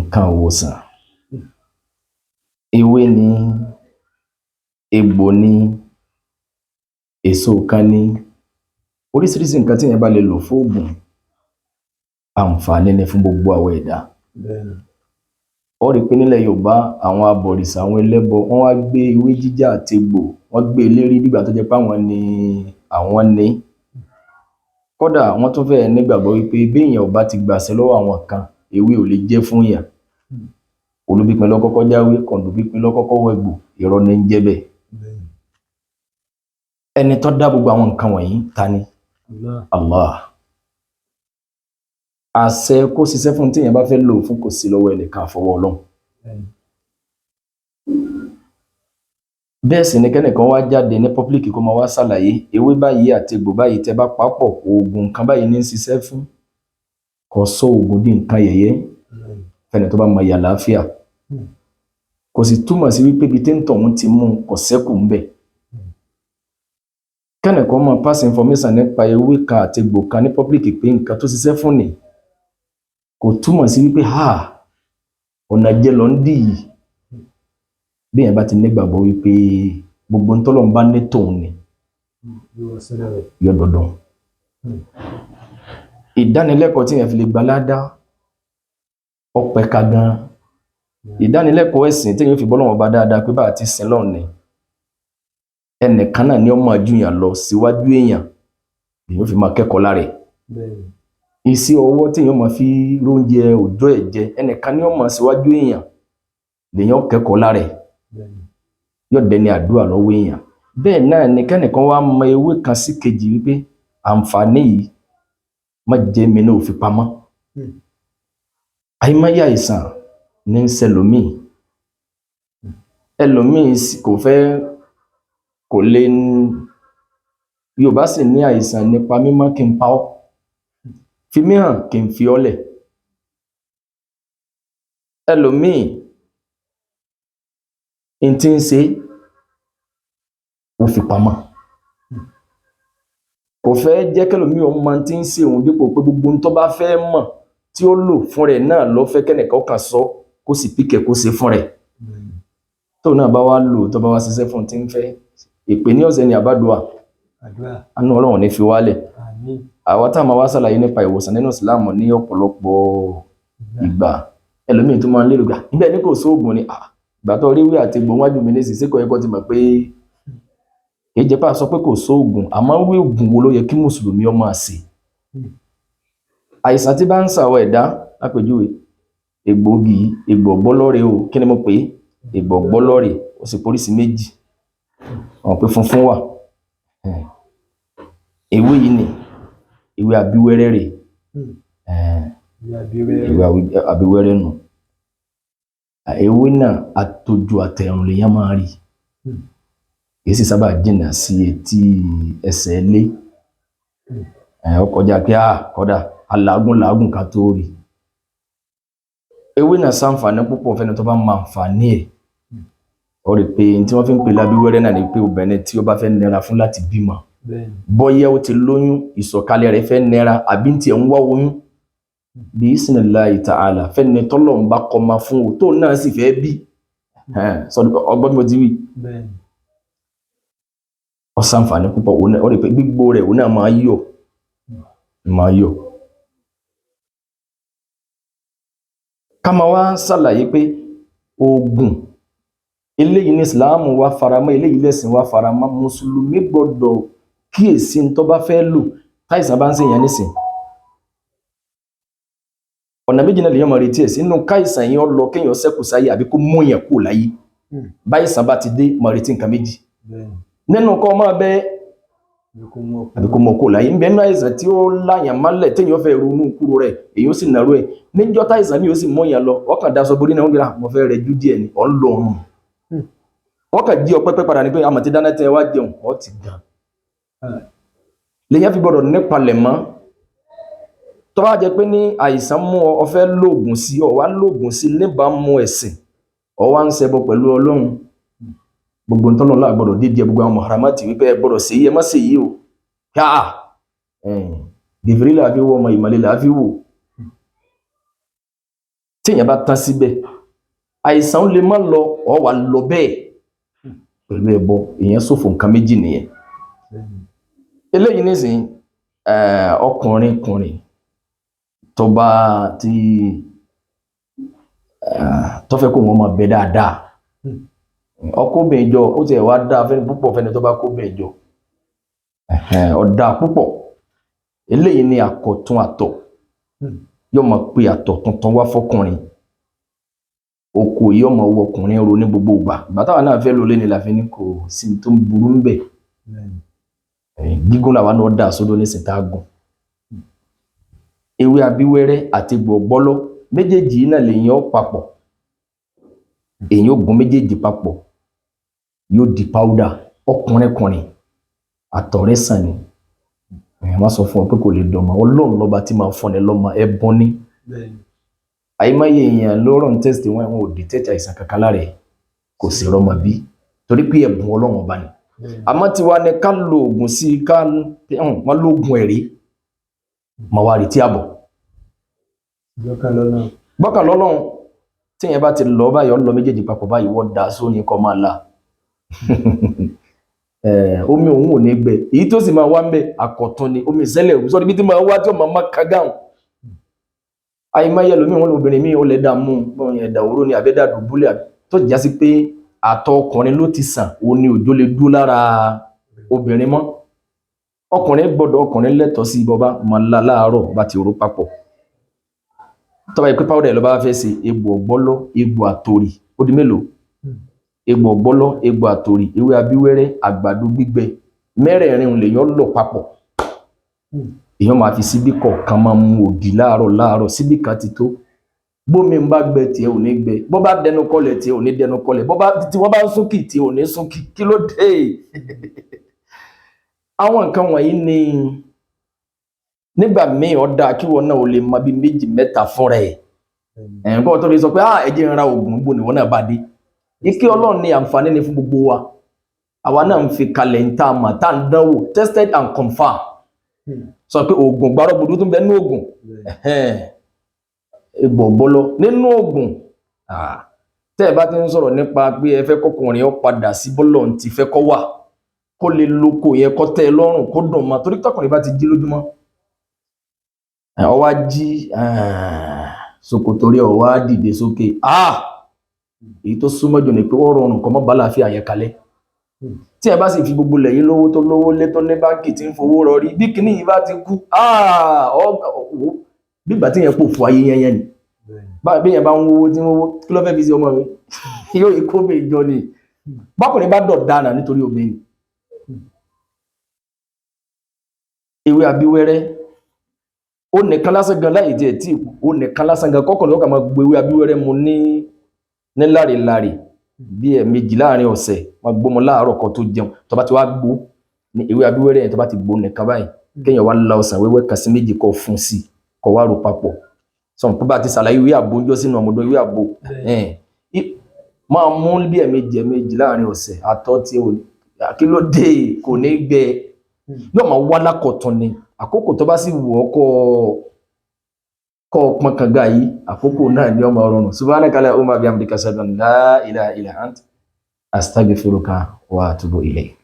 Nǹkan ìwòsàn, ewé ni, egbò ni, èso kan ni, oríṣiríṣi nǹkan tí èèyàn bá lè lò fóògùn, àǹfààní ni fún gbogbo àwọn ẹ̀dá. Bẹ́ẹ̀ni. Ó rí pé nílẹ̀ Yorùbá, àwọn abọ̀rìṣà, àwọn ẹlẹ́bọ, wọ́n wá gbé ewé jíjá àti egbò, wọ́n gbé e lérí bígbà tó jẹ́ pé àwọn ni àwọn ní. Kódà wọ́n tún fẹ́ẹ̀ nígbàgbọ́ wípé bí èèyàn ò bá ti gbàṣẹ lọ́wọ́ àwọn kan, ewé ò lè jẹ́ fún èèyàn. Olúbípin ló kọ́kọ́ jáwé, Kọ̀ǹdúbípin ló kọ́kọ́ wẹ̀gbò, irọ́ ní ń jẹ́ bẹ́ẹ̀. Bẹ́ẹ̀ni. Ẹni tó dá gbogbo àwọn nǹkan wọ̀nyí, ta ni? Allah. Allah. Àṣẹ kó ṣiṣẹ́ fún tí èèyàn bá fẹ́ lò fún kò sí lọ́wọ́ ẹnìkan àfọwọ́ Ọlọ́run. Bẹ́ẹ̀ni. Bẹ́ẹ̀ sì ni kẹ́nìkan wá jáde ní pọ́blíkì kó máa wá ṣàlàyé ewé báyìí àti egbò báyìí tẹ́ bá papọ̀, oògùn nǹkan báyìí ní ń ṣiṣẹ́ fún. Kò sọ oògùn di nǹkan yẹ̀yẹ́ Bẹ́ẹ̀ni. fẹ́ni tó bá mọ ìyà àlàáfíà. Kò sì túmọ̀ sí wípé ibi tí ń tọ̀hún ti mú un kò sẹ́kù ń bẹ̀. Kẹ́nìkan máa pass information nípa ewé kan àti egbò kan ní pọ́blíkì pé nǹkan tó ṣiṣẹ́ fún ni, kò túmọ̀ sí wípé ha ọ̀nà jẹ lọ ń dì yìí. Bí èèyàn bá ti nígbàgbọ́ wípé gbogbo ń tọ́lọ́run bá ní tòun ni, Yóò wá sọ́dọ̀ rẹ̀. yọ dandan. Ìdánilẹ́kọ̀ọ́ tí èèyàn fi lè gba ládá ọpẹ́ ka gan. Ìdánilẹ́kọ̀ọ́ ẹ̀sìn tí èèyàn fi bọ́lọ́run ọba dáadáa pé bá a ti sin lọ́run ni. Ẹnìkan náà ni ó máa ju èèyàn lọ síwájú èèyàn, èèyàn fi máa kẹ́kọ̀ọ́ lára ẹ̀. Bẹ́ẹ̀ni. Iṣẹ́ ọwọ́ tí èèyàn máa fi róúnjẹ òòjọ́ ẹ̀ jẹ, ẹnìkan ni ó máa síwájú èèyàn, lèèyàn kẹ́kọ̀ọ́ lára ẹ̀. Bẹ́ẹ̀ni. Yóò dẹni àdúrà lọ́wọ́ èèyàn. Bẹ́ẹ̀ náà ni kẹ́nìkan wá mọ ewé kan sí kejì wípé àǹfààní yìí má jẹ́ mi náà ò fi pamọ́. Àìmọye àìsàn ní ń ṣẹlòmíì. Ẹlòmíì kò fẹ́, kò lè. Yorùbá sì ní àìsàn nípa mímọ́ kí n pa ọ́, fi mí hàn kí n fi ọ́ lẹ̀. Ẹlòmíì n tí ń ṣe ó fi pamọ́. Kò fẹ́ jẹ́ kẹ́lòmíì ó mọ tí ń ṣe òun dípò pé gbogbo ohun tó bá fẹ́ mọ̀ tí ó lò fún rẹ̀ náà ló fẹ́ kẹ́nìkan kan sọ kó sì píkẹ̀ kó ṣe fún rẹ̀. Bẹ́ẹ̀ni. Tóun náà bá wá lò tó bá wá ṣiṣẹ́ fún tí ń fẹ́, ìpè ní ọ̀sẹ̀ ni àbádùá. Àdúrà. Àánú Ọlọ́run ní fi wálẹ̀. Àmín. Àwa tá a máa wá ṣàlàyé nípa ìwòsàn nínú Ìsìláàmù ní ọ̀pọ̀lọpọ̀ ìgbà. Ẹlòmíì tó máa ń lérò gbà níbẹ̀ ní kò sóògùn ni. Ìgbà tó rí wí àti egbò wájú mi nísìsiyìí, kò yẹ kó ti mọ̀ pé kì í jẹ́ pé a sọ pé kò sóògùn, àmọ́ wí ògùn wo ló yẹ kí Mùsùlùmí ó máa ṣe. Àìsàn tí bá ń ṣàwọ̀ ẹ̀dá lápèjúwe, egbòogi yìí, egbò ọ̀gbọ́lọ́rè o, kí ni mo pè é? Egbò ọ̀gbọ́lọ́rè, ó sì poríṣi méjì. Wọ́n pé funfun wà. Ewé yìí ni, ewé abíwẹ́rẹ́ rè. Ìwé abíwẹ́rẹ́. Ewé abíwẹ́rẹ́ nù. Ewé náà àtòjò àtẹ̀rùn lèèyàn máa rí. Kì í sì sábà jìnnà sí etí ẹsẹ̀ ilé. Ó kọjá pé kódà alágùn làágùn ká tó rí. Ewé náà ṣàǹfààní púpọ̀ fẹ́ni tó bá mọ àǹfààní ẹ̀. Ó rí pé tí wọ́n fi ń pè lábíwẹ́rẹ́ náà ni pé obìnrin tí ó bá fẹ́ nira fún láti bímọ. Bẹ́ẹ̀ni. Bóyá ó ti lóyún, ìsọ̀kalẹ̀ rẹ̀ fẹ́ nira àbí tí ẹ̀ ń wá oyún. Bí isnillahi ta'ala fẹ́ni tọ́lọ́run bá kọ́ ma fún o tó náà sì fẹ́ bí. Ọgbọ́n bí mo ti wí. Bẹ́ẹ̀ni. Ó ṣàǹfààní púpọ̀, ó rí pé gbígbó rẹ̀ òun náà máa yọ̀. Máa yọ̀. Ká máa wá ṣàlàyé pé oògùn eléyìí ní Ìsìláàmù wá faramọ́, eléyìí lẹ́sìn wá faramọ́, Mùsùlùmí gbọ́dọ̀ kíyèsí ní tó bá fẹ́ lò táìsàn bá ń ṣèyàn nísìn. Ọ̀nà méjì náà lèèyàn máa retí ẹ̀ sí nínú káìsàn yẹn ó lọ kéèyàn ṣẹ́kù sáyé àbí kó mú yẹn kúrò láyé. Báìsàn bá ti dé, máa retí nǹkan méjì. Bẹ́ẹ̀ni. Nínú kọ́ máa bẹ Àbí kó mú àbí kó mọ kúrò láyé. Ńbẹ nínú àìsàn tí ó láyàn mọ́lẹ̀ téèyàn fẹ́ ronú kúrò rẹ̀, èyí ó sì nàró ẹ̀. Níjọ́ táìsàn mi ó sì mú yàn lọ, ọkàn daṣọ borí náà wọ́n gbéra, mo fẹ́ rẹjú díẹ̀ ni, ọ̀ ń lọ ọ̀run. Wọ́n kàn jí ọ pẹ́pẹ́ padà ní pé àmọ̀ ti dáná tẹ́ ẹ wá jẹun, ọ ti gan. Lèyàn fi gbọ́dọ̀ nípalẹ̀ mọ́. Tó bá jẹ́ pé ní àìsàn mú ọ, ọ fẹ́ lóògùn sí, ọ wá lóògùn sí níbàámu ẹ̀sìn, ọ wá ń ṣẹbọ pẹ̀lú Ọlọ́run. Gbogbo ntọ́lọ́run láà gbọ́dọ̀ dídí ẹ, gbogbo àwọn mọ̀hàrámàtì wípé ẹ gbọ́dọ̀ ṣèyí, ẹ má ṣèyí o. Káà gèfèrí là fi wọ ọmọ ìmàle là fi wò. Tí èèyàn bá tán síbẹ̀, àìsàn lè má lọ, ọ wà lọ bẹ́ẹ̀ pẹ̀lú ẹbọ, èèyàn ṣòfò nǹkan méjì nìyẹn. Eléyìí nísìnyí, ọkùnrin kùnrin tó bá ti tó fẹ́ kó wọn máa bẹ dáadáa, ọkọ obìnrin jọ, ó tiẹ̀ wá dáa fẹ́ni púpọ̀, fẹ́ni tó bá kó obìnrin jọ, ó dáa púpọ̀. Eléyìí ni àkọ̀tun àtọ̀. Yóò máa pe àtọ̀ tuntun wá fọkùnrin, oko yóò máa wọ ọkùnrin ro ní gbogbo ìgbà. Ìgbà táwa náà fẹ́ lò lé ní la fi ní kò sí tó ń burú ń bẹ̀. Gígùn làwa náà dà sódò nísìnyí tá a gùn. Ewé abíwẹ́rẹ́ àti gbọ̀gbọ́lọ́ méjèèjì yìí náà lèyàn ó papọ̀, èyàn ó gún méjèèjì papọ̀, yóò di powder. Ọkùnrin kùnrin àtọ̀rẹ́ sàn ni. Èèyàn má sọ fún ọ pé kò lè dọ̀mọ́. Ọlọ́run lọ́ba tí máa fúnni lọ́mọ, ẹ̀bùn ni. Àìmọye èèyàn ló run test wọn, wọn ò detect àìsàn kankan lára ẹ̀, kò sì rọmọ bí, torí pé ẹ̀bùn Ọlọ́run ọba ni. Àmọ́ tiwa ni ká lo oògùn sí i, ká wọn lóògùn ẹ̀rí mà wá retí àbọ̀. Gbọ́kàn lọ́lọ́run. Gbọ́kàn lọ́lọ́run. Tí èèyàn bá ti lọ báyìí, ó lọ méjèèjì papọ̀ báyìí, wọ́n da sóní kọ́ máa la. Omi òun ò ní gbẹ, èyí tó sì máa wá ń bẹ àkọ̀tun ni omi ìṣẹ̀lẹ̀ sọ́ọ́ ibi tí máa wá tí ó máa má kágáhùn. Àìmọye ẹlòmíì, wọn lóbìnrin míì ó lè dà mú ẹ̀dà òró ni àbẹ́dà dùbúlẹ̀, tó já sí pé àtọ̀ ọkùnrin ló ti sàn, òun ni òjò lè dúró lára obìnrin mọ́. Ọkùnrin gbọ́dọ̀, ọkùnrin lẹ́tọ̀ọ́ sí bọba máa la láàárọ̀ bá ti rò papọ̀. Tó bá yẹ pé powder ló bá fẹ́ ṣe, egbò ọ̀gbọ́lọ́, egbò àtòrì, ó di mélòó? Egbò ọ̀gbọ́lọ́, egbò àtòrì, ewé abíwẹ́rẹ́, àgbàdo gbígbẹ, mẹ́rẹ̀ẹ̀rin lèèyàn lọ̀ papọ̀. Èèyàn máa fi síbí kọ̀ọ̀kan máa mu ògì láàárọ̀ láàárọ̀, síbí kan ti tó. Bómi ń bá gbẹ, tiẹ̀ ò ní gbẹ. Bó bá dẹnu kọlẹ̀, tiẹ̀ ò ní dẹnu kọlẹ̀. Bó bá tí wọ́n bá ń súnkì, tiẹ̀ ò ní súnkì. Kí ló dé? Àwọn nǹkan wọ̀nyí ni nígbà míì ó dáa kí wọn náà ò lè mọ bí méjì mẹ́ta fúnra ẹ̀. Ẹ̀ǹkọ́ tó lè sọ pé ah, ẹ jẹ́ n ra oògùn, bò ní wọn náà bá dé. Ike Ọlọ́run ní àǹfààní ni fún gbogbo wa. Àwa náà ń fi kalẹ̀ ń tá a mọ̀ tá à ń dánwò, tested and confirmed. Sọ pé oògùn gbárọ́gbòdú tó ń bẹ nínú oògùn, egbò ọ̀bọ́lọ́ nínú oògùn. Tẹ́ ẹ bá ti ń sọ̀rọ̀ nípa pé ẹ fẹ́ kọkùnrin ó padà sí bọ́lọ̀ ń ti fẹ́ kọ́ wà, kó lè lóko yẹn, kó tẹ́ ẹ lọ́rùn, kó dùn mọ́, torí tọkùnrin bá ti jí lójúmọ́, ó wá jí, ṣòkòtò rẹ̀ ó wá dìde sókè, èyí tó súnmọ́ jù ni pé ó rọrùn kọ́ mọ́ bá láàfin yẹn kalẹ̀. Tí ẹ bá sì fi gbogbo lẹ̀yìn lówó tó lówó lé, tó ní báńkì tí ń fowó rọrí, bí kinní yìí bá ti kú, bí ìgbà tí yẹn pò fún ayé yẹn yẹn ni. Bí yẹn bá ń wówó tí ń wówó, kí ló fẹ́ fi ṣe ọmọ mi? Yóò ikú mi jọ ni. Bákùnrin bá dọ̀ dáná nítorí obìnrin, ewé abíwẹ́rẹ́ ó nìkan lásán gan láì tiẹ̀ tí ó nìkan lásán gan, kọ́kànlá ó kà máa gbé ewé abíwẹ́rẹ́ mu ní láàrèláàrè bí ẹ̀ẹ̀mejì láàrin ọ̀sẹ̀, máa gbómọ láàárọ̀ kan tó jẹun. Tó bá ti wá gbó ní ewé abíwẹ́rẹ́ yẹn, tó bá ti gbó nìkan báyìí, kéèyàn wá la ọsàn wẹ́wẹ́ kan sí méjì, kó fún sí, kó wá rò papọ̀. Sọ̀rọ̀ pé bá ti ṣàlàyé ìwé àgbo ń jọ sínú ọmọdé, ìwé àgbo máa mú bí ẹ̀ẹ̀mejì ẹ̀ẹ̀mejì láàrin ọ̀sẹ̀, àtọ̀ tí ò kí ló dé kò ní gbẹ, yóò máa wá lákọ̀tún ni. Àkókò tó bá sì wù ọ́ kọ́ pọn kànga yìí, àkókò náà ni ó máa rọrùn. Subhanaka allahumma bihamdika, ashhadu an la ilaha illa ant, astaghfiruka wa atubu ilayk.